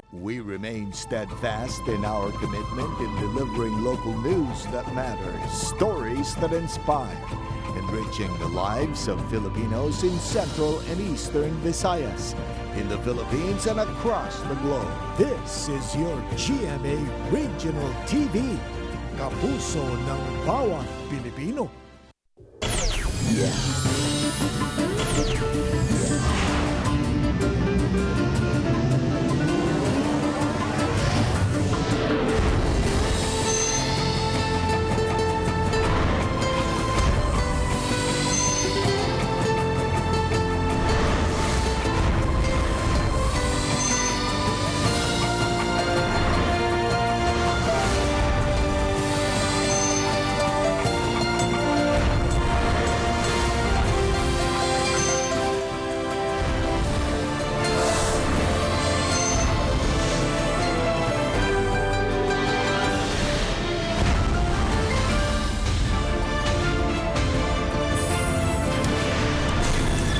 We remain steadfast in our commitment in delivering local news that matters, stories that inspire, enriching the lives of Filipinos in Central and Eastern Visayas, in the Philippines and across the globe. This is your GMA Regional TV, kapuso ng bawat Pilipino.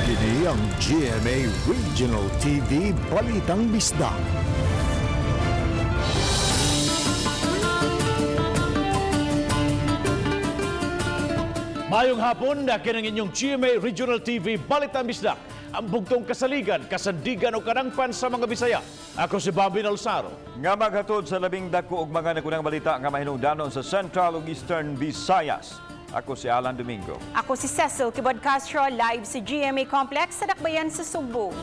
Kini ang GMA Regional TV Balitang Bisdak. Maayong hapon na kinang inyong GMA Regional TV Balitang Bisdak. Ang bugtong kasaligan, kasandigan o kadangpan sa mga Bisaya. Ako si Bobby Nalsaro. Nga maghatod sa labing dako og mga nakunang balita nga mahinungdanon sa Central ug Eastern Visayas. Ako si Alan Domingo. Ako si Cecil Kibod Castro, live sa GMA Complex sa Dakbayan sa Sugbo.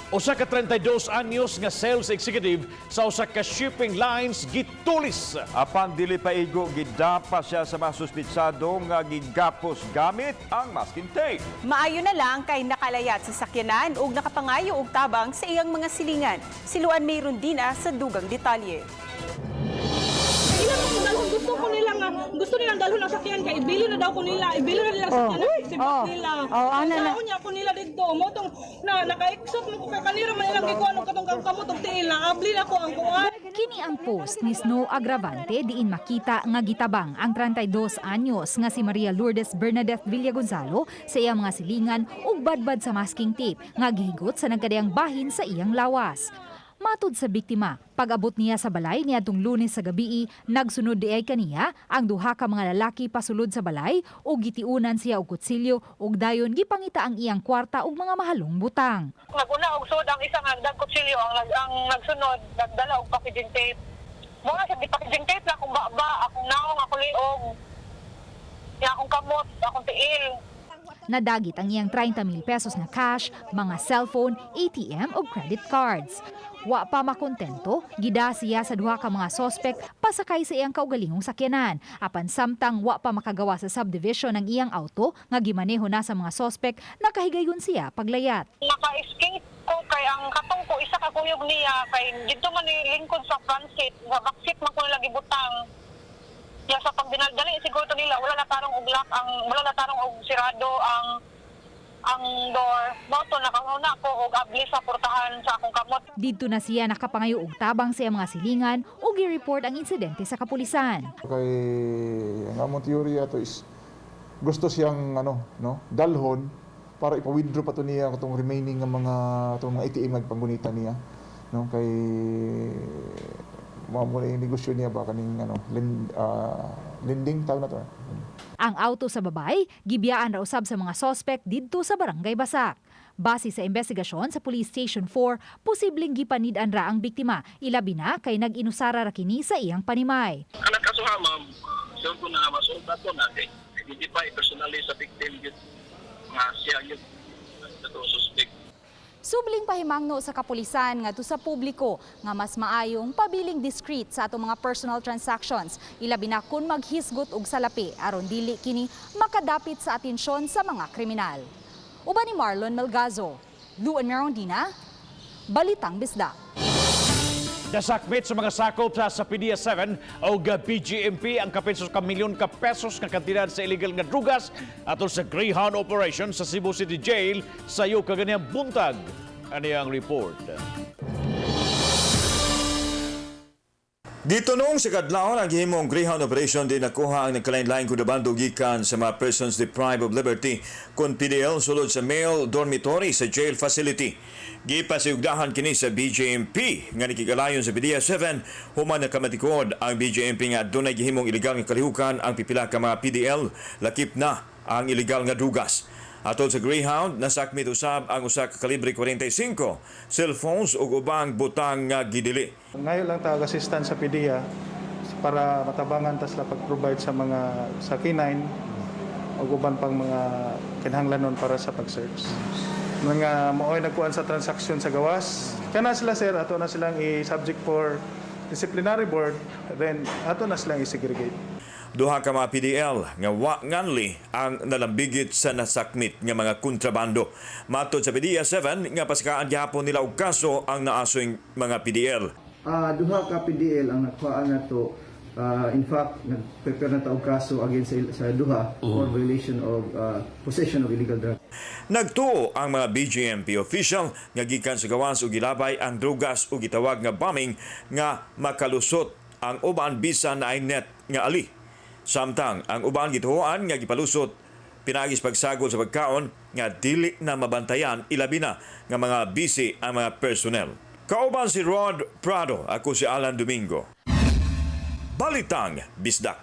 Usa ka 32 anyos nga sales executive sa usa ka shipping lines gitulis. Apan dili paigo, gidapa siya sa mga suspitsado nga gigapos gamit ang masking tape. Maayo na lang kay nakalayat sa sakyanan ug nakapangayo og tabang sa iyang mga silingan. Siluan may Rondina sa dugang detalye. Ilan ang dalhon, gusto ko nila nga gusto nilang dalhon ang sakyan kay ibili na daw ko nila, ibili na nila ang sakyan, oh. Nila. Oh, ana na. Sa niya ko nila didto mo tong na naka-exot mo ko kay kanira man ilang gikuan og katong kamot og tiil na abli na ko ang kuan. Kini ang post ni Snow Agravante diin makita nga gitabang ang 32 anyos nga si Maria Lourdes Bernadette Villagonzalo sa iyang mga silingan ug badbad sa masking tape nga gihigot sa nagkadayang bahin sa iyang lawas. Matud sa biktima, pag-abot niya sa balay niadtong Lunes sa gabii, nagsunod diay kaniya ang duha ka mga lalaki pasulod sa balay ug gitiunan siya og kutsilyo ug dayon gipangita ang iyang kwarta ug mga mahalong butang. Naguna og sud ang isang nagdag kutsilyo, ang nagsunod nagdala og packaging tape. Mo na sa di packaging tape na akong baba, akong naong, akong liog, ya akong kamot, akong tiil. Nadagit ang iyang 30 mil pesos na cash, mga cellphone, ATM o credit cards. Wa pa makontento, gida siya sa duha ka mga sospek pasakay sa iyang kaugalingong sakyanan. Apan samtang wa pa makagawa sa subdivision ng iyang auto nga gimaneho na sa mga sospek, nakahigayon siya paglayat. Naka-escape ko kay ang katong ko isa ka kuyog niya kay didto man ni lingkod sa front seat, sa back seat man ko nila gibutang. Ya sa pagdinaldali siguro to nila wala na tarong og lock ang wala na tarong og sirado ang door. Mao to nakanguna ko og abli sa portahan sa akong kamot. Didto na siya nakapangayo og tabang sa iyang mga silingan ug gi-report ang insidente sa kapulisan. Kay ang among theory ato is gusto siyang ano no dalhon para ipa-withdraw pa to niya katong remaining nga mga atong mga ATM nga gipanggunita niya no, kay mao mo na yung negosyo niya ba kaning ano lending tawag na to eh. Ang auto sa babay, gibiyaan ra usab sa mga sospek didto sa Barangay Basak. Base sa investigasyon sa Police Station 4, posibleng gipanid-an ra ang biktima, ilabi na kay nag-inusara ra kini sa iyang panimay. Kanang kasuha, ma'am, sure ko na masulta ko na kay identify personally sa victim yun nga siya yun ito suspect. Subling pahimangno sa kapulisan ngadto sa publiko nga mas maayong pabiling discreet sa atong mga personal transactions, ilabi na kun maghisgot og salapi aron dili kini makadapit sa atensyon sa mga kriminal. Uban ni Marlon Melgazo, Luan Merondina, Balitang Bisdak. Nasakmit sa mga sakop sa PDEA 7 o BGMP ang kapin sa kamilyon ka pesos nga kantidad sa illegal nga drugas atol sa Greyhound operation sa Cebu City Jail sayo kaganiyang buntag. Ani ang report. Gitunong sa kadlawon ang gihimong Greyhound operation di nakuha ang nagkalain-laing kontrabando gikan sa mga persons deprived of liberty kon PDL sulod sa male dormitory sa jail facility. Gipasiugdahan kini sa BJMP nga nakigalayon sa PDEA 7 human nakamatikod ang BJMP nga adunay gihimong ilegal nga kalihukan ang pipila ka mga PDL, lakip na ang ilegal nga drugas. Atol sa Greyhound, nasakmit usab ang usa ka kalibre 45, cellphones ug ubang butang nga gidili. Ngayo lang tag assistance sa PDEA para matabangan ta sila pag-provide sa mga sa K9 ug uban pang mga kinahanglanon para sa pag-search. Mga maoy nagkuan sa transaksyon sa gawas. Kana sila, sir, ato na silang i-subject for disciplinary board, then ato na silang i-segregate. Duha ka mga PDL nga wa nganli ang nalambigit sa nasakmit nga mga kontrabando. Matod sa PDEA 7 nga pasikaan gihapon nila og kaso ang naasoy mga PDL. Duha ka PDL ang nakuhaan nato. In fact, nag-prepare na ta og kaso against sa duha for violation of possession of illegal drug. Nagtuo ang mga BJMP official nga gikan sa gawas ug gilabay ang drugas ug gitawag nga bombing nga makalusot ang uban bisan naay net nga ali. Samtang ang uban gituohan nga gipalusot pinaagi sa pagsagol sa pagkaon nga dili na mabantayan, ilabi na nga mga busy ang mga personnel. Kauban si Rod Prado, ako si Alan Domingo. Balitang Bisdak.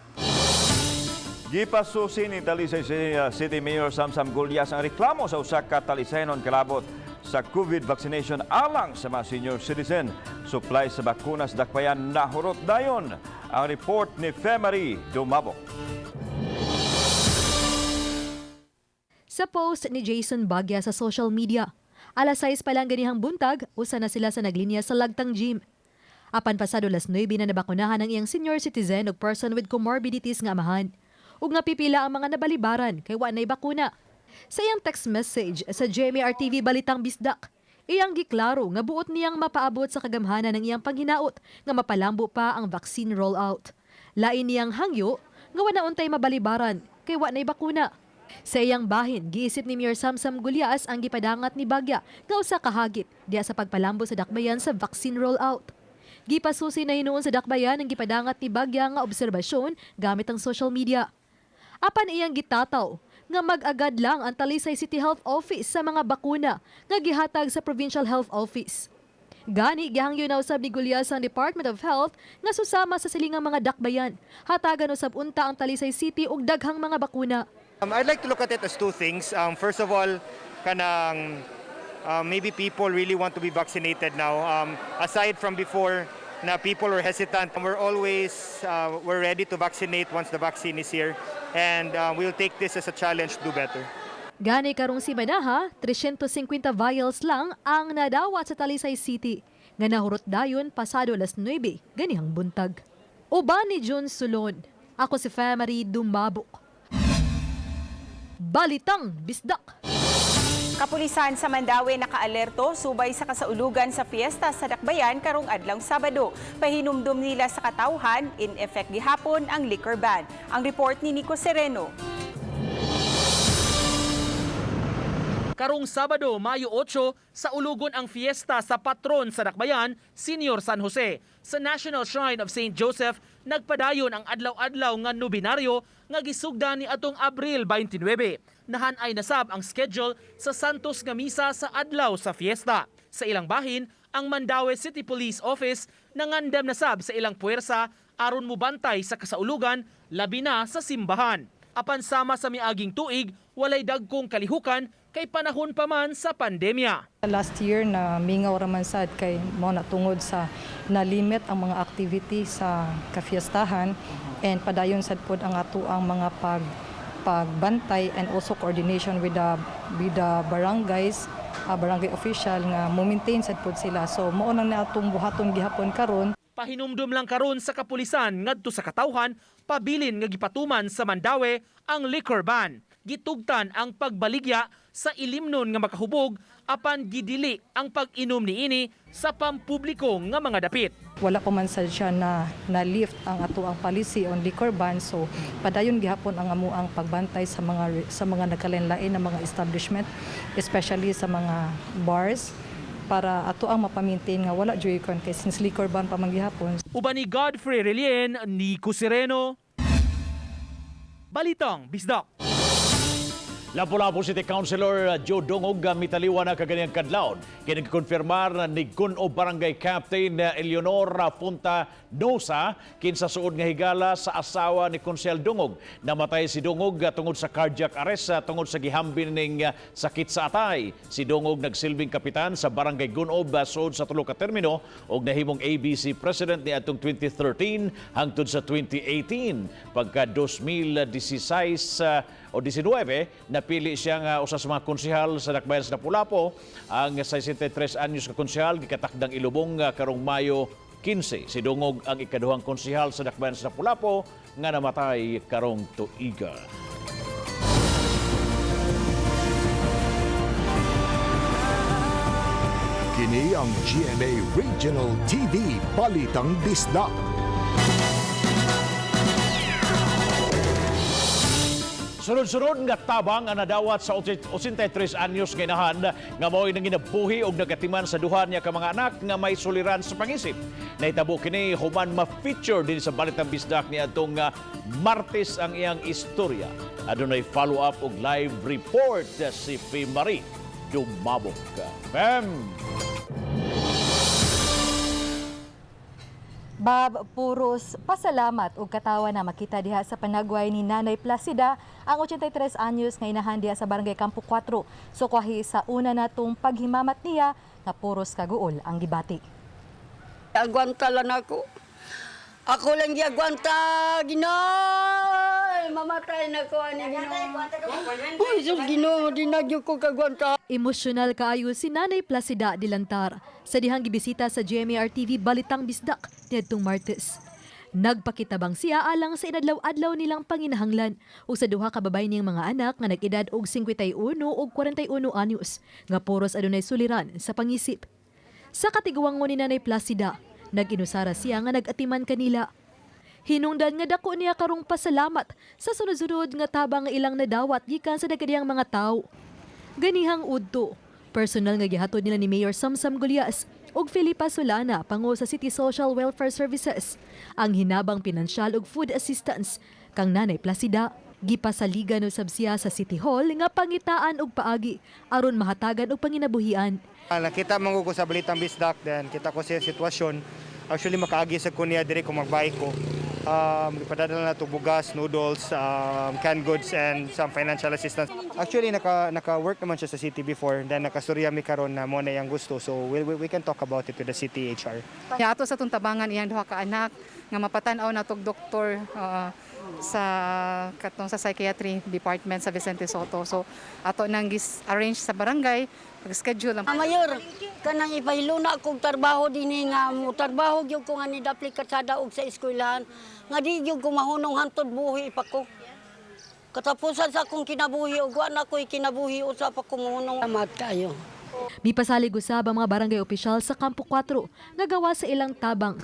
Gipasusi ni Talisay City Mayor Samsam Gullas ang reklamo sa usa ka Talisaynon kalabot sa COVID vaccination alang sa mga senior citizen. Supply sa bakunas dakbayan nahurot dayon. Ang report ni Femary Dumabok. Sa post ni Jason Bagya sa social media, alas 6 pa lang ganihang buntag, usa na sila sa naglinya sa Lagtang Gym. Apan pasado alas 9 na nabakunahan ang iyang senior citizen ug person with comorbidities nga amahan. Ug napipila ang mga nabalibaran kay wa nay bakuna. Sa iyang text message sa GMA RTV Balitang Bisdak, iyang giklaro nga buot niyang mapaabot sa kagamhanan ng iyang panghinaot nga mapalambo pa ang vaccine rollout. Lain niyang hangyo nga wa na untay mabalibaran kay wa nay bakuna. Sa iyang bahin, giisip ni Mayor Samsam Gullas ang gipadangat ni Bagya nga usa ka hagit diya sa pagpalambo sa dakbayan sa vaccine rollout. Gipasusi na hinuon sa dakbayan ang gipadangat ni Bagya nga obserbasyon gamit ang social media. Apan iyang gitataw nga mag-agad lang ang Talisay City Health Office sa mga bakuna nga gihatag sa Provincial Health Office. Gani, gihangyo na usab ni Gullas ang Department of Health nga susama sa silingang mga dakbayan. Hatagan usab unta ang Talisay City og daghang mga bakuna. I'd like to look at it as two things. First of all, kanang maybe people really want to be vaccinated now. Aside from before na people were hesitant, we're ready to vaccinate once the vaccine is here, and we'll take this as a challenge to do better. Gani karong simanaha, 350 vials lang ang nadawat sa Talisay City nga nahurot dayon pasado alas 9 ganihang buntag. Uban ni John Sulon. Ako si Famary Dumabok. Balitang Bisdak. Kapulisan sa Mandaue nakaalerto subay sa kasaulugan sa fiesta sa Dakbayan karong adlawng Sabado. Pahinumdum nila sa katawhan, in effect gihapon ang liquor ban. Ang report ni Nico Sereno. Karong Sabado, Mayo 8, saulugon ang fiesta sa patron sa Dakbayan, Senior San Jose. Sa National Shrine of St. Joseph, nagpadayon ang adlaw-adlaw nga nobinaryo nga gisugdan ni atong Abril 29. Nahanay nasab ang schedule sa Santos nga misa sa adlaw sa fiesta. Sa ilang bahin, ang Mandaue City Police Office nangandam nasab sa ilang puwersa aron mubantay sa kasaulugan, labi na sa simbahan. Apan sama sa miaging tuig, walay dagkong kalihukan kay panahon pa man sa pandemya. Last year na mingaw raman sad kay mo na tungod sa na-limit ang mga activity sa kafiestahan and padayon sad pod ang ato ang mga pagbantay and also coordination with the barangays, barangay official nga mo maintain sad pod sila. So mao nang atong buhaton gihapon karon. Pahinumdum lang karon sa kapulisan ngadto sa katawhan, pabilin nga gipatuman sa Mandaue ang liquor ban. Gitugtan ang pagbaligya sa ilimnon nga makahubog apan gidili ang pag-inom niini sa pampubliko nga mga dapit. Wala pa man sad siya na na lift ang ato ang policy on liquor ban, so padayon gihapon ang amo ang pagbantay sa mga nagkalain-lain na mga establishment, especially sa mga bars. para ato ang mapa-maintain nga wala joy kon kay since liquor ban pa man gihapon. Uban ni Godfrey Relien, Nico Sereno. Balitang Bisdak. Lapu-Lapu City Councilor Joe Dungog mitaliwa na kaganiyang kadlawon. Kini gikonfirmar ni Gun-ob Barangay Captain Eleonora Punta Nosa kinsa suod nga higala sa asawa ni Konsehal Dungog. Namatay si Dungog tungod sa cardiac arrest tungod sa gihambin ning sakit sa atay. Si Dungog nagsilbing kapitan sa Barangay Gun-ob suod sa tulo ka termino og nahimong ABC President niadtong 2013 hangtod sa 2018. Pagka 2016 o 19, napili siya nga usa sa mga konsehal sa Dakbayan sa Lapu-Lapu. Ang 63 anyos ka konsehal gikatakdang ilubong karong Mayo 15. Si Dungog ang ikaduhang konsehal sa Dakbayan sa Lapu-Lapu nga namatay karong tuiga. Kini ang GMA Regional TV Balitang Bisdak. Sunod-sunod nga tabang ang nadawat sa 83 anyos nga inahan nga mao'y nanginabuhi og nagatiman sa duha niya ka mga anak nga may suliran sa pangisip. Nahitabo kini human ma-feature din sa Balitang Bisdak niadtong Martes ang iyang istorya. Adunay follow-up og live report si Fe Marie Dumabok. Fem! Bob, puros pasalamat ug katawa na makita diha sa panagway ni Nanay Placida ang 83 anyos nga inahan diha sa Barangay Campo 4. Sukwahi sa una natong paghimamat niya nga puros kaguol ang gibati. Agwanta lang ako. Ako lang giagwanta, Ginoo. Mamatay na ko ani Ginoo. Uy, sus Ginoo, di na gyud ko kagwanta. Emosyonal kaayo si Nanay Placida Dilantar sa dihang gibisita sa GMA RTV Balitang Bisdak niadtong Martes. Nagpakitabang siya alang sa inadlaw-adlaw nilang panginahanglan ug sa duha ka babay niyang mga anak nga nag-edad og 51 ug 41 anyos nga puros adunay suliran sa pangisip. Sa katiguangon ni Nanay Placida, nag-inusara siya nga nag-atiman kanila. Hinungdan nga dako niya karong pasalamat sa sunod-sunod nga tabang nga ilang nadawat gikan sa dagkadiyang mga tawo. Ganihang udto, personal nga gihatod nila ni Mayor Samsam Golias ug Felipa Solana pango sa City Social Welfare Services ang hinabang pinansyal ug food assistance kang Nanay Placida. Gipasaligan usab siya sa City Hall nga pangitaan og paagi aron mahatagan og panginabuhian. Nakita man ko sa Balitang Bisdak, then kita ko siya sitwasyon. Actually makaagi sa kunya diri kung magbike ko. Ipadadala na to bugas, noodles, canned goods and some financial assistance. Actually naka-work naman siya sa city before, then nakasurya mi karon na mo na iyang gusto. So we can talk about it to the city HR. Ato sa atong tabangan iyang duha ka anak nga mapatan-aw na tog doktor sa katong sa psychiatry department sa Vicente Soto. So ato nang gis-arrange sa barangay pag-schedule ang Mayor, kanang ipahiluna kog trabaho dinhi nga mo trabaho gyud ko nga ni dapli katsada og sa eskwelahan nga di gyud ko mahunong hantod buhi pa ko. Katapusan sa akong kinabuhi ug wa na ko'y kinabuhi usa pa ko mohunong. Salamat kayo. Mipasalig usab ang mga barangay opisyal sa Kampo 4 nga gawa sa ilang tabang.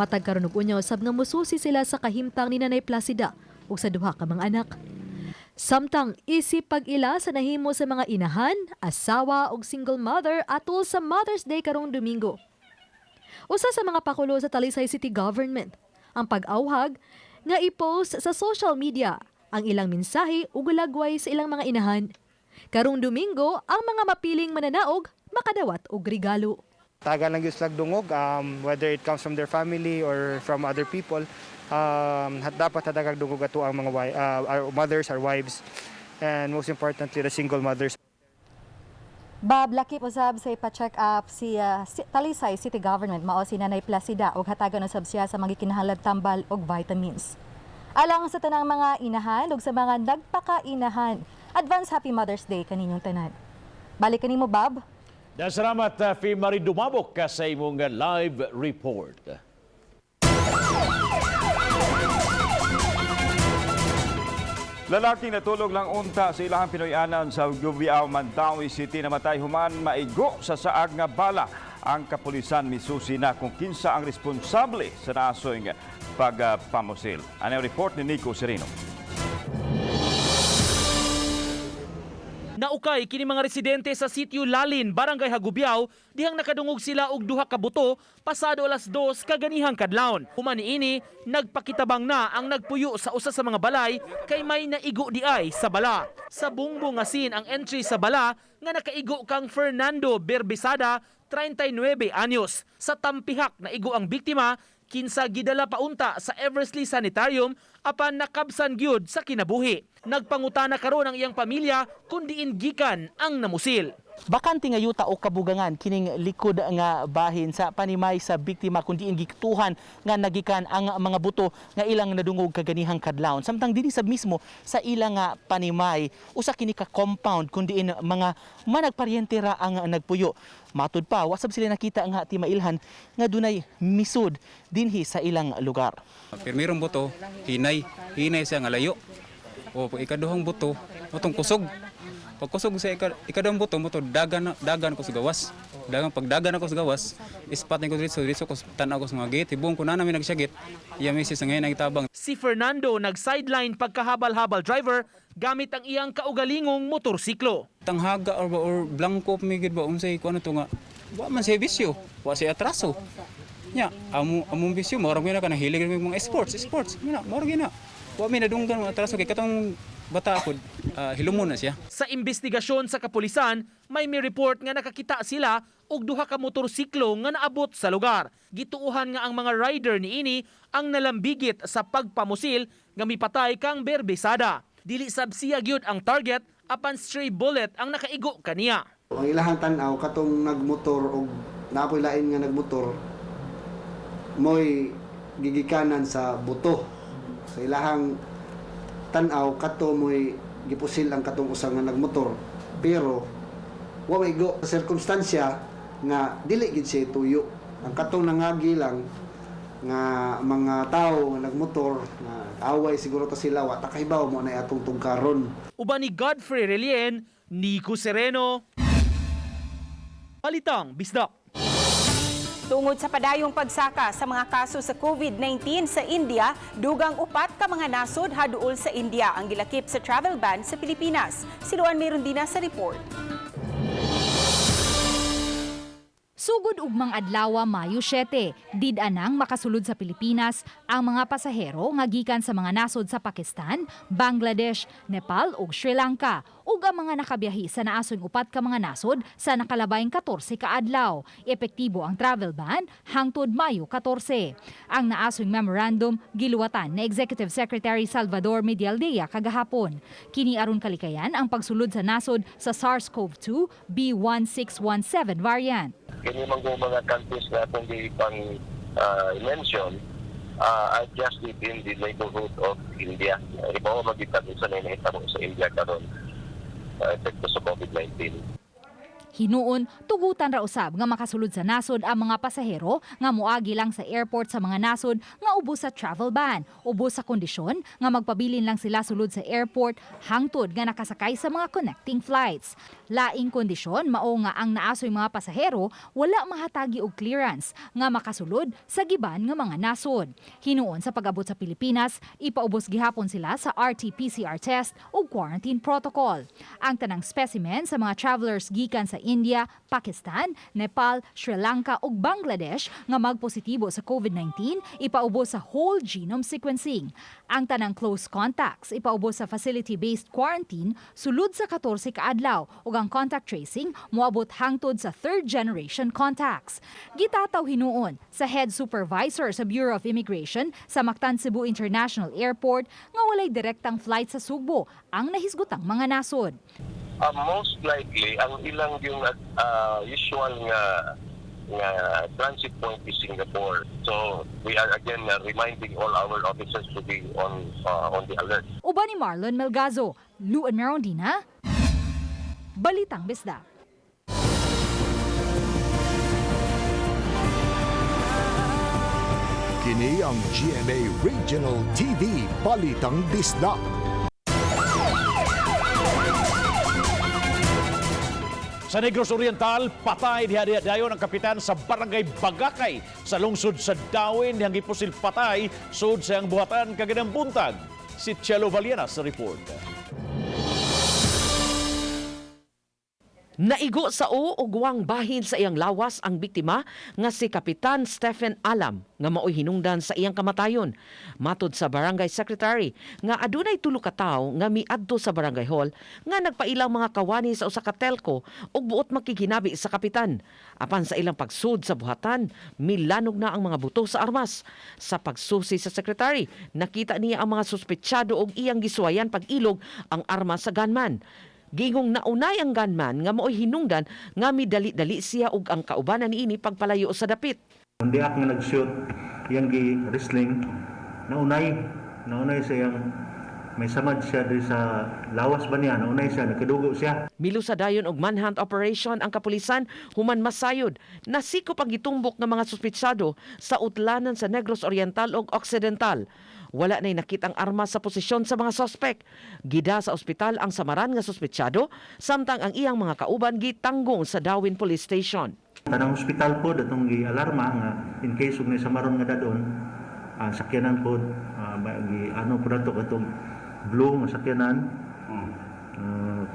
Matag karon og unya usab nga mususi sila sa kahimtang ni Nanay Placida ug sa duha ka mga anak. Samtang isip pag-ila sa nahimo sa mga inahan, asawa ug single mother atol sa Mother's Day karong Domingo. Usa sa mga pakulo sa Talisay City Government ang pag-awhag nga i-post sa social media ang ilang mensahe ug lagway sa ilang mga inahan. Karong Domingo, ang mga mapiling mananaog makadawat og regalo. Taga lang yung slag dungog, whether it comes from their family or from other people, dapat hatagag dungog ato ang mga our mothers, our wives, and most importantly, the single mothers. Bob, lakip usab sa ipa-check up si Talisay City Government mao si Nanay Placida ug hatagan usab siya sa mga gikinahanglan tambal og vitamins. Alang sa tanang mga inahan ug sa mga nagpakainahan, advance Happy Mother's Day kaninyong tanan. Balik kanimo, Bob. Salamat, Fe Marie Dumabok ka sa imong live report. Lalaking natulog lang unta sa ilahang Pinoy-anan sa Gubiao, Mandaue City namatay human maigo sa saag nga bala. Ang kapulisan misusi na kung kinsa ang responsable sa naasoy nga pagpamusil. Ano ang report ni Nico Sereno? Naukay kini mga residente sa sitio Lalin, Barangay Hagubiao, dihang nakadungog sila og duha ka buto pasado 2:00 kaganihang kadlawon. Human niini, nagpakitabang na ang nagpuyo sa usa sa mga balay kay may naigo diay sa bala. Sa bungbong nga scene ang entry sa bala nga nakaigo kang Fernando Berbisada, 39 anyos. Sa tampihak naigo ang biktima, kinsa gidala paunta sa Eversley Sanitarium apan nakabsan gyud sa kinabuhi. Nagpangutana karon ang iyang pamilya kung diin gikan ang namusil. Bakante nga yuta o kabugangan kining likod nga bahin sa panimay sa biktima kung diin giktuhan nga nagikan ang mga buto nga ilang nadungog kaganihang kadlawon. Samtang dinhi sa mismo sa ilang nga panimay, usa kini ka compound kung diin mga managparyente ra ang nagpuyo. Matud pa, wasab sila nakita nga timailhan nga dunay misud dinhi sa ilang lugar. Pirmirong buto, hinay, hinay siya nga layo. O pag ikaduhang buto, motong kusog. Pag kusog sa ikaduhang buto, moto dagan dagan ko sa gawas. Dagan pag dagan ako sa gawas, ispat ni ko dito, dito ko tan-aw ko sa mga gate, hibong ko na namin nagsyagit. Iya misis ngayon ang itabang. Si Fernando nag-sideline pagkahabal-habal driver gamit ang iyang kaugalingong motorsiklo. Tanghaga or, or blanco migid ba unsay ko ano to nga wa man siya bisyo, wa siya atraso. Nya, amo among bisyo mao ra gyud na kanang hilig ra mga sports, sports. Mina, mao ra gyud na. Wa mi nadunggan mga atraso kay katong bata pod, hilumon na siya. Sa investigasyon sa kapulisan, may mi-report nga nakakita sila og duha ka motorsiklo nga naabot sa lugar. Gituohan nga ang mga rider niini ang nalambigit sa pagpamusil nga mipatay kang Berbesada. Dili sab siya gyud ang target apan stray bullet ang nakaigo kaniya. Ang ilahang tan-aw katong nagmotor og naapoy lain nga nagmotor mo'y gigikanan sa buto. Sa ilahang tan-aw kato mo'y gipusil ang katong usa nga nagmotor, pero wa maigo sa sirkumstansya nga dili gid siya tuyo. Ang katong nangagi lang nga mga tawo nga nagmotor nga away siguro ta sila, wa ta kahibaw mo na atong tungkaron. Uban ni Godfrey Relien, Nico Sereno, Balitang Bisdak. Tungod sa padayong pagsaka sa mga kaso sa COVID-19 sa India, dugang 4 ka mga nasod haduol sa India ang gilakip sa travel ban sa Pilipinas. Si Luan Merundina sa report. Sugod ugmang adlaw Mayo 7, did-anang makasulod sa Pilipinas ang mga pasahero nga gikan sa mga nasod sa Pakistan, Bangladesh, Nepal ug Sri Lanka ug ang mga nakabiyahe sa naason 4 ka mga nasod sa nakalabayng 14 ka adlaw. Epektibo ang travel ban hangtod Mayo 14. Ang naasoy memorandum giluwatan ni Executive Secretary Salvador Medialdea kagahapon. Kini aron kalikayan ang pagsulod sa nasod sa SARS-CoV-2 B1617 variant. Kini man mga countries na atong gipang mention are just within the neighborhood of India. Halimbawa magita sa nahitabo sa India karon epekto sa COVID-19. Hinuon, tugutan ra usab nga makasulod sa nasod ang mga pasahero nga moagi lang sa airport sa mga nasod nga ubos sa travel ban, ubos sa kondisyon nga magpabilin lang sila sulod sa airport hangtod nga nakasakay sa mga connecting flights. Laing kondisyon mao nga ang naasoy mga pasahero wala mahatagi og clearance nga makasulod sa giban nga mga nasod. Hinuon sa pag-abot sa Pilipinas, ipaubos gihapon sila sa RT-PCR test ug quarantine protocol. Ang tanang specimen sa mga travelers gikan sa India, Pakistan, Nepal, Sri Lanka ug Bangladesh nga magpositibo sa COVID-19 ipaubos sa whole genome sequencing. Ang tanang close contacts ipaubos sa facility-based quarantine sulod sa 14 ka adlaw ug ang contact tracing moabot hangtod sa third generation contacts. Gitataw hinuon sa head supervisor sa Bureau of Immigration sa Mactan Cebu International Airport nga walay direktang flight sa Sugbo ang nahisgutang mga nasod. Most likely, ang ilang yung usual nga transit point is Singapore. So we are again reminding all our officers to be on the alert. Uban ni Marlon Melgazo, Luan Merondina, Balitang Bisdak. Kini ang GMA Regional TV Balitang Bisdak. Sa Negros Oriental, patay diha dayon ang kapitan sa Barangay Bagakay sa lungsod sa Dawin dihang gipusil patay sud sa iyang buhatan kaganang buntag. Si Chelo Vallena sa report. Naigo sa o guwang bahin sa iyang lawas ang biktima nga si Kapitan Stephen Alam nga maoy hinungdan sa iyang kamatayon. Matod sa barangay secretary nga adunay tulo ka tawo nga miadto sa barangay hall nga nagpailang mga kawani sa usa ka telco ug buot makiginabi sa kapitan. Apan sa ilang pagsud sa buhatan, milanog na ang mga buto sa armas. Sa pagsusi sa secretary, nakita niya ang mga suspetsado og iyang gisuwayan pag-ilog ang armas sa gunman. Gingong naunay ang gunman nga maoy hinungdan nga midali-dali siya ug ang kaubanan niini pagpalayo sa dapit. Hindi ak nga nag-shoot yang gi wrestling, naunay siya yang may samad siya diri sa lawas ba niya, naunay siya, nagkadugo siya. Milusa dayon og manhunt operation ang kapulisan human masayod nasikop ang gitumbok ng mga suspetsado sa utlanan sa Negros Oriental ug Occidental. Wala na'y nakitang armas sa posisyon sa mga sospek. Gida sa ospital ang samaran nga suspetsado samtang ang iyang mga kauban gitanggong sa Darwin Police Station. Tanang ospital po datong gi-alarma nga in case ug may samaron nga dadon, ang sakyanan po gi ano po dato katong blue nga sakyanan.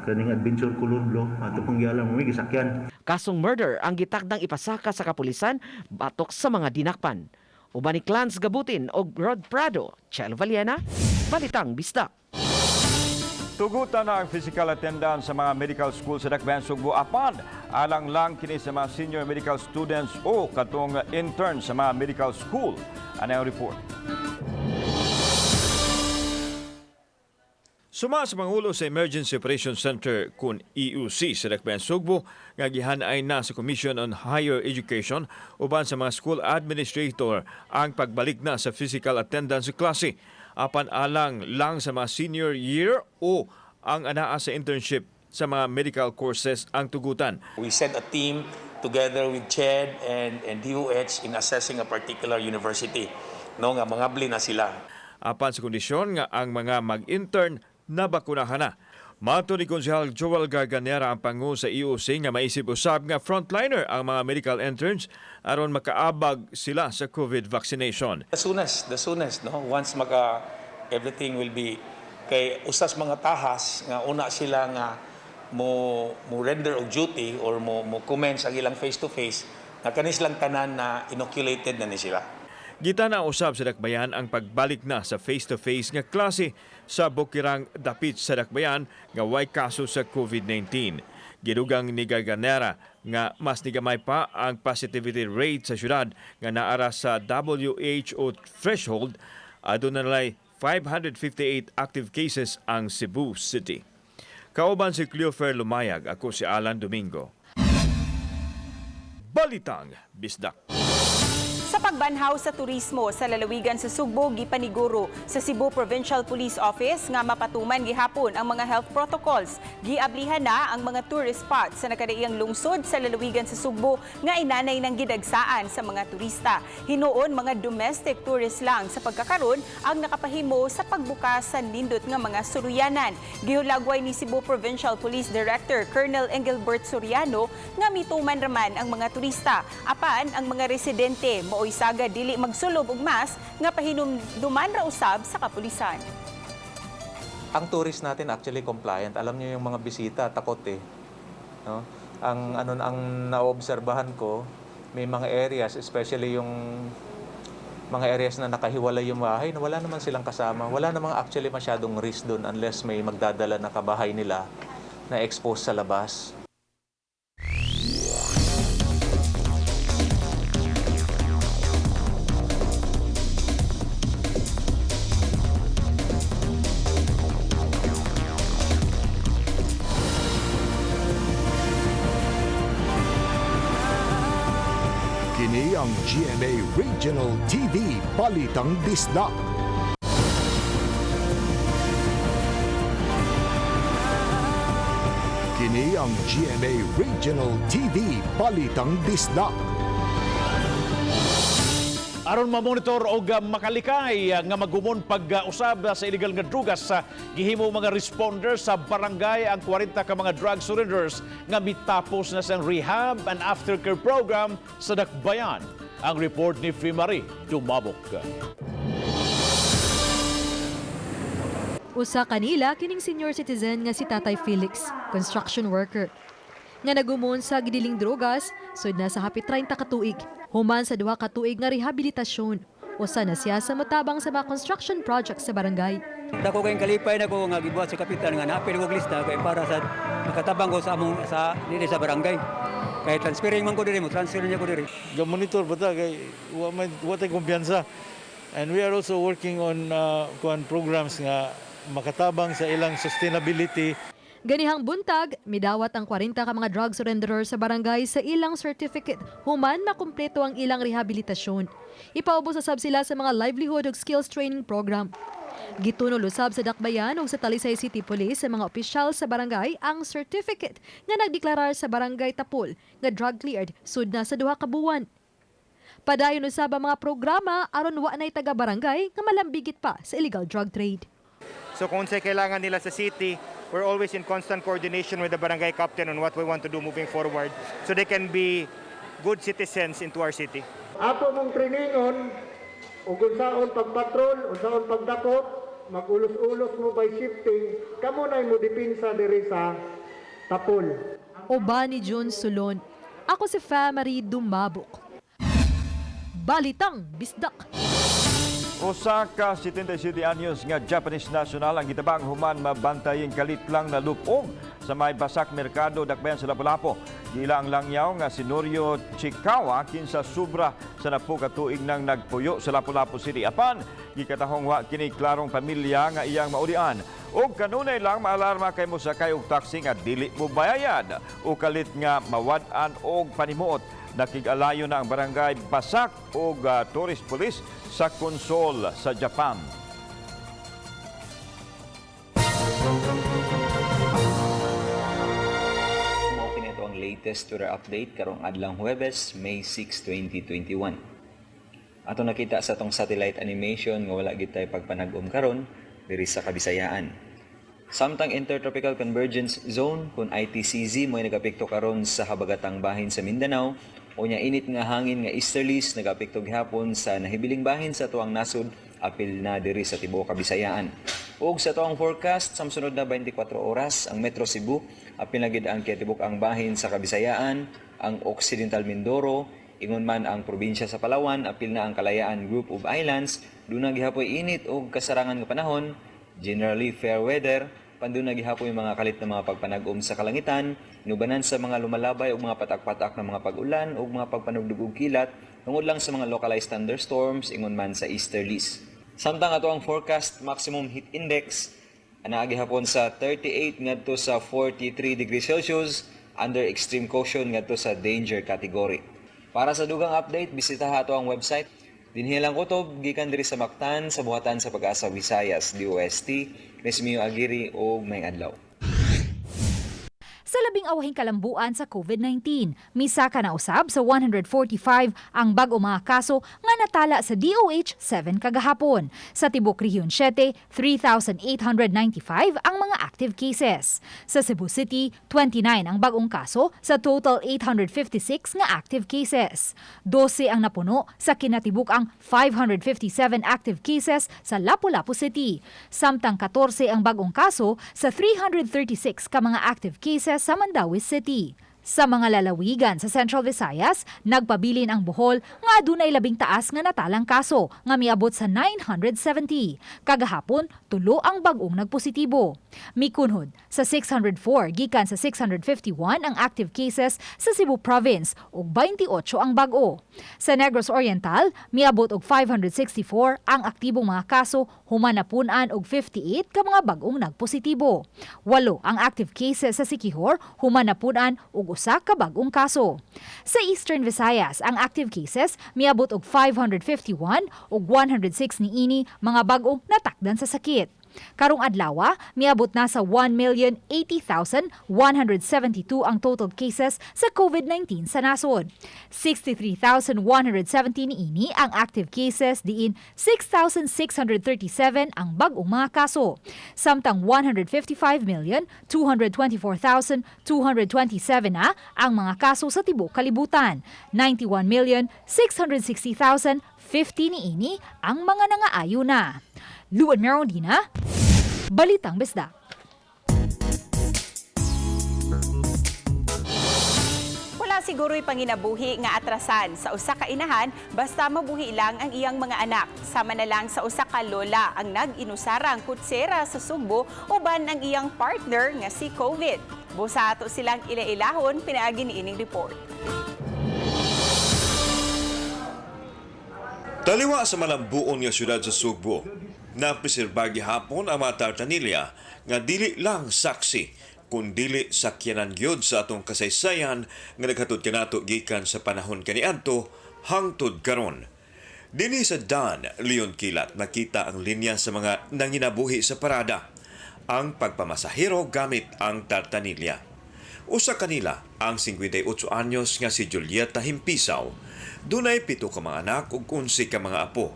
Kaning adventure color blue ato pong gialarma may gisakyan. Kasong murder ang gitakdang ipasaka sa kapulisan batok sa mga dinakpan. Uban ni Clans Gabutin og Rod Prado, Chelo Valiena, Balitang Bisdak. Tugutan na ang physical attendance sa mga medical school sa Dakbayan Sugbo apan alang lang kini sa mga senior medical students o katong intern sa mga medical school. Ano ang report? Suma sa Pangulo sa Emergency Operations Center kun EUC sa Dakbayan Sugbo nga gihanay na sa Commission on Higher Education uban sa mga school administrator ang pagbalik na sa physical attendance sa klase apan alang lang sa mga senior year o ang anaa sa internship sa mga medical courses ang tugutan. We sent a team together with CHED and DOH in assessing a particular university. No, nga mangabli na sila. Apan sa kondisyon nga ang mga mag-intern nabakunahan na. Mato ni Konsehal Joel Garganera ang pangu sa EOC nga maisip usab nga frontliner ang mga medical interns aron makaabag sila sa COVID vaccination. The soonest, no? Once maka everything will be kay usas mga tahas nga una sila nga mo render og duty or mo commence ang ilang face to face nga kanis lang tanan na inoculated na ni sila. Gita na usab sa Dakbayan ang pagbalik na sa face-to-face nga klase sa bukirang dapit sa Dakbayan nga way kaso sa COVID-19. Gidugang ni Garganera nga mas nigamay pa ang positivity rate sa syudad nga naara sa WHO threshold, aduna nalay 558 active cases ang Cebu City. Kauban si Cleofer Lumayag, ako si Alan Domingo. Balitang Bisdak. Sa pagbanhaw sa turismo sa lalawigan sa Sugbo, gipaniguro sa Cebu Provincial Police Office nga mapatuman gihapon ang mga health protocols. Giablihan na ang mga tourist spots sa nakadaiyang lungsod sa lalawigan sa Sugbo nga inanay ng gidagsaan sa mga turista. Hinuon mga domestic tourists lang sa pagkakaron ang nakapahimo sa pagbukas sa nindot nga mga suruyanan. Gihulagway ni Cebu Provincial Police Director Colonel Engelbert Soriano nga mituman raman ang mga turista. Apan ang mga residente maoy saga dili magsulob og mas nga pahinumduman ra usab sa kapulisan. Ang tourist natin actually compliant. Alam niyo yung mga bisita takot eh. No? Ang naobserbahan ko, may mga areas, especially yung mga areas na nakahiwalay yung bahay, na wala naman silang kasama. Wala namang actually masyadong risk doon unless may magdadala na kabahay nila na expose sa labas. Kini ang GMA Regional TV Balitang Bisdak. Kini ang GMA Regional TV Balitang Bisdak. Aron mamonitor og makalikay nga magumon pag-usab sa illegal nga drugas sa gihimo mga responders sa barangay ang 40 ka mga drug surrenders nga mitapos na sa rehab and aftercare program sa Dakbayan. Ang report ni Fimari Dumabok. Usa kanila kining senior citizen nga si Tatay Felix, construction worker. nga nagumon sa gidiling drogas sud na sa hapit 30 ka tuig. Human sa 2 ka tuig nga rehabilitasyon. Usa na siya sa motabang sa mga construction projects sa barangay. Dako kayong kalipay nako nga gibuhat sa kapitan nga naapil og lista kay para sa makatabang ko sa among sa dinhi sa barangay. Kay transferring man ko diri mo, transfer niya ko diri. Ga-monitor ba ta kay wa man wa tay kumpiyansa. And we are also working on kuan programs nga makatabang sa ilang sustainability. Ganihang buntag, midawat ang 40 ka mga drug surrenderer sa barangay sa ilang certificate human makumpleto ang ilang rehabilitasyon. Ipaubos usab sila sa mga livelihood ug skills training program. Gitunol usab sa Dakbayan ug sa Talisay City Police sa mga opisyal sa barangay ang certificate nga nagdeklarar sa barangay Tapol nga drug cleared sud na sa 2 ka buwan. Padayon usab ang mga programa aron wa nay taga barangay nga malambigit pa sa illegal drug trade. So kung unsay kailangan nila sa city, we're always in constant coordination with the barangay captain on what we want to do moving forward so they can be good citizens into our city. Ato mong trainingon ug unsaon pagpatrol, unsaon pagdakop, magulos-ulos mo by shifting, kamo nay mo depensa diri sa Tapol. Uban ni June Sulon. Ako si Famary Dumabok. Balitang Bisdak. Usa ka 77 anyos nga Japanese national ang gitabang human mabantaying kalit lang na lupog sa may Basak Merkado Dakbayan sa Lapu-Lapu. Giila ang langyaw nga si Norio Chikawa kinsa sobra sa napo ka tuig nang nagpuyo sa Lapu-Lapu City. Apan gikatahong wa kini klarong pamilya nga iyang maulian. Og kanunay lang maalarma kay mosakay og taxi nga dili mo bayad o kalit nga mawad-an og panimuot. Nakig-alayo na ang barangay Basak og tourist police sa konsol sa Japan. Mao kini ato ang latest weather update karong adlawng Huwebes, May 6, 2021. Ato nakita sa atong satellite animation nga wala gid tay pagpanag-om karon diri sa Kabisayaan. Samtang Intertropical Convergence Zone kun ITCZ mo'y nagapekto karon sa habagatang bahin sa Mindanao, unya init nga hangin nga easterlies nagapekto gihapon sa nahibiling bahin sa tuang nasod apil na diri sa tibuok Kabisayaan. Ug sa tuang forecast sa mosunod na 24 oras ang Metro Cebu apil na gid ang kitibok ang bahin sa Kabisayaan, ang Occidental Mindoro, ingon man ang probinsya sa Palawan apil na ang Kalayaan Group of Islands, duna gihapoy init ug kasarangan nga panahon, generally fair weather, panduna gihapoy mga kalit na mga pagpanag-om sa kalangitan, inubanan sa mga lumalabay ug mga patak-patak na mga pag-ulan ug mga pagpanugdog og kilat tungod lang sa mga localized thunderstorms ingon man sa easterlies. Samtang ato ang forecast maximum heat index anaa gihapon sa 38 ngadto sa 43 degrees Celsius under extreme caution ngadto sa danger category. Para sa dugang update, bisitaha ato ang website. Dinhi lang kutob gikan diri sa Mactan sa buhatan sa Pag-asa Visayas DOST. Resmio Aguirre og maayong adlaw. Sa labing awahing kalambuan sa COVID-19, misaka na usab sa 145 ang bag-o mga kaso nga natala sa DOH 7 kagahapon. Sa tibok Rehiyon 7, 3,895 ang mga active cases. Sa Cebu City, 29 ang bag-ong kaso sa total 856 nga active cases. 12 ang napuno sa kinatibuk ang 557 active cases sa Lapu-Lapu City. Samtang 14 ang bag-ong kaso sa 336 ka mga active cases sa Mandaue City. Sa mga lalawigan sa Central Visayas, nagpabilin ang Bohol nga adunay labing taas nga natalang kaso nga miabot sa 970. Kagahapon, 3 ang bag-ong nagpositibo. Mikunhod sa 604 gikan sa 651 ang active cases sa Cebu Province ug 28 ang bag-o. Sa Negros Oriental, miabot og 564 ang aktibong mga kaso human napun-an og 58 ka mga bag-ong nagpositibo. 8 ang active cases sa Siquijor human napun-an og 1 ka bag-ong kaso. Sa Eastern Visayas, ang active cases miabot og 551 ug 106 niini mga bag-ong natakdan sa sakit. Karong adlaw, miabot na sa 1,080,172 ang total cases sa COVID-19 sa nasod. 63,170 niini ang active cases diin 6,637 ang bag-ong mga kaso. Samtang 155,224,227 na ang mga kaso sa tibuok kalibutan. 91,660,050 niini ang mga nangaayo na. Luan Merondina, Balitang Bisdak. siguro'y panginabuhi nga atrasan sa usa ka inahan basta mabuhi lang ang iyang mga anak. Sama na lang sa usa ka lola ang nag-inusarang kutsera sa Sugbo uban ang iyang partner nga si COVID. Busa ato silang ila-ilahon pinaagi niining report. Taliwa sa malambuon nga syudad sa Sugbo, napreserba gihapon ang mga tartanilya nga dili lang saksi kun dili sakyanan gyud sa atong kasaysayan nga naghatod kanato gikan sa panahon kaniadto hangtod karon. Dinhi sa Dan Leon Kilat nakita ang linya sa mga nanginabuhi sa parada, ang pagpamasahero gamit ang tartanilya. Usa kanila ang 58 anyos nga si Julieta Himpisaw. Dunay 7 ka mga anak ug 11 ka mga apo.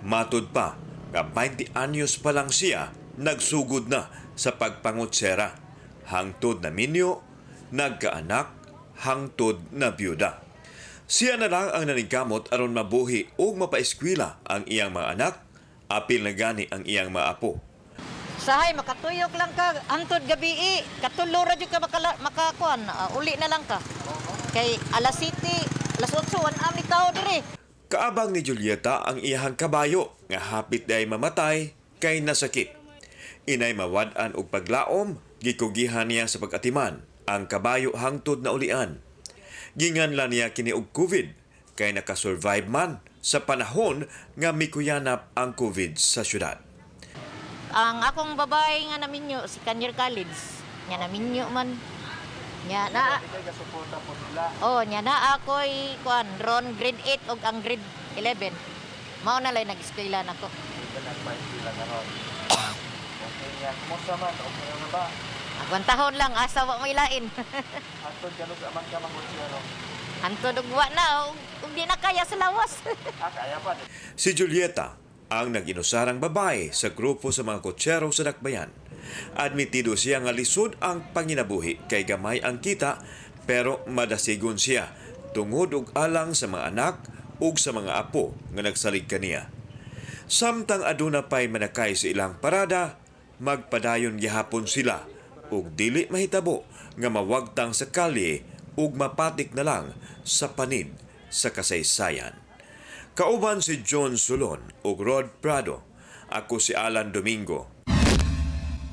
Matud pa nga 20 anyos pa lang siya nagsugod na sa pagpangutsera. Hangtod na minyo, nagkaanak, hangtod na byuda. Siya na lang ang naningkamot aron mabuhi ug mapaeskwela ang iyang mga anak, apil na gani ang iyang mga apo. Sahay makatuyok lang ka hangtod gabi, katulo ra jud ka makakuan, uli na lang ka. Kay alas 7, alas 8 wan ami tao diri. Kaabang ni Julieta ang iyahang kabayo nga hapit day mamatay kay nasakit. Inay mawad-an og paglaom, gikugihan niya sa pag-atiman ang kabayo hangtod na ulian. Ginganlan niya kini og COVID kay nakasurvive man sa panahon nga mikuyanap ang COVID sa syudad. Ang akong babae nga naminyo si Kanyar College, nya naminyo man. Nya na. Oh, nya na ako'y kuan ron grade 8 og ang grade 11. Mao na lay nag-eskwela nako. Okay niya. Kumusta man? Okay na ba? Agwantahon lang asa wa mo ilain. Hantod ka man ka mangutsero. Hantod og wa na og di na kaya sa lawas. Ah, kaya pa. Si Julieta ang nag-inusarang babae sa grupo sa mga kutsero sa Dakbayan. Admitido siya nga lisod ang panginabuhi kay gamay ang kita, pero madasigon siya tungod og alang sa mga anak ug sa mga apo nga nagsalig kaniya. Samtang aduna pay manakay sa ilang parada, magpadayon gihapon sila ug dili mahitabo nga mawagtang sa kalye ug mapatik na lang sa panid sa kasaysayan. Kauban si John Solon ug Rod Prado. Ako si Alan Domingo.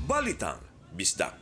Balitang Bisdak.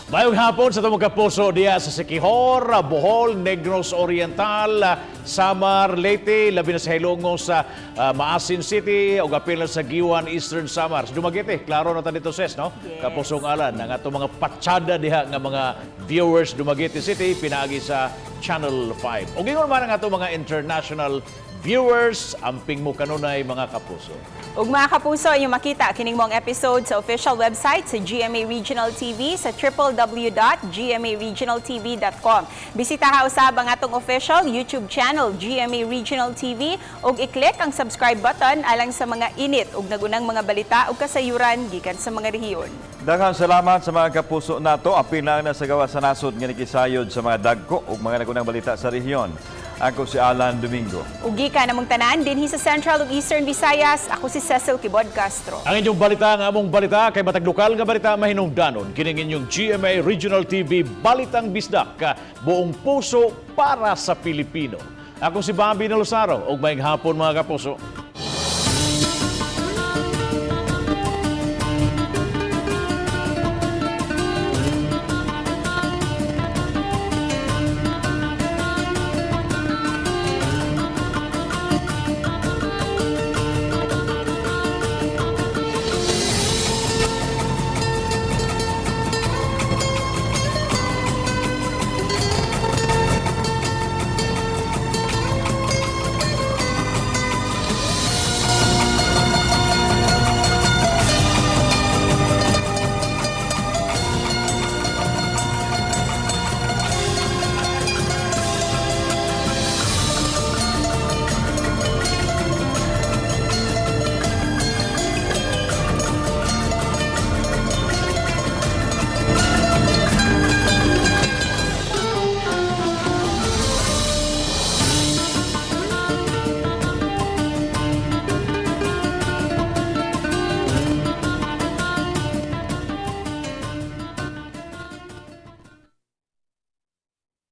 Mayong hapon sa tumong kapuso diya sa Siquijor, Bohol, Negros Oriental, Samar, Leyte, labi na sa Hilongos sa Maasin City, ug apil na sa Guiuan, Eastern Samar. Sa Dumaguete, klaro na ta dito, ses, no? Yes. Kapusong Alan, ang atong mga patsada diha nga mga viewers Dumaguete City, pinaagi sa Channel 5. Ug ingon man ang atong mga international viewers, amping mo kanunay mga kapuso. Ug mga kapuso, inyong makita kining mong episode sa official website sa GMA Regional TV sa www.gmaregionaltv.com. Bisitaha usab ang atong official YouTube channel GMA Regional TV ug i-click ang subscribe button alang sa mga init ug nagunang mga balita ug kasayuran gikan sa mga rehiyon. Daghang salamat sa mga kapuso nato. Apil na sa gawa sa nasod nga nikisayod sa mga dagko ug mga nagunang balita sa rehiyon. Ako si Alan Domingo. Ug gikan namong tanan dinhi sa Central ug Eastern Visayas, ako si Cecil Kibod Castro. Ang inyong balita, ang among balita, kay matag lokal nga balita mahinungdanon. Kining inyong GMA Regional TV Balitang Bisdak, buong puso para sa Pilipino. Ako si Bobby Lozaro, ug maayong hapon mga kapuso.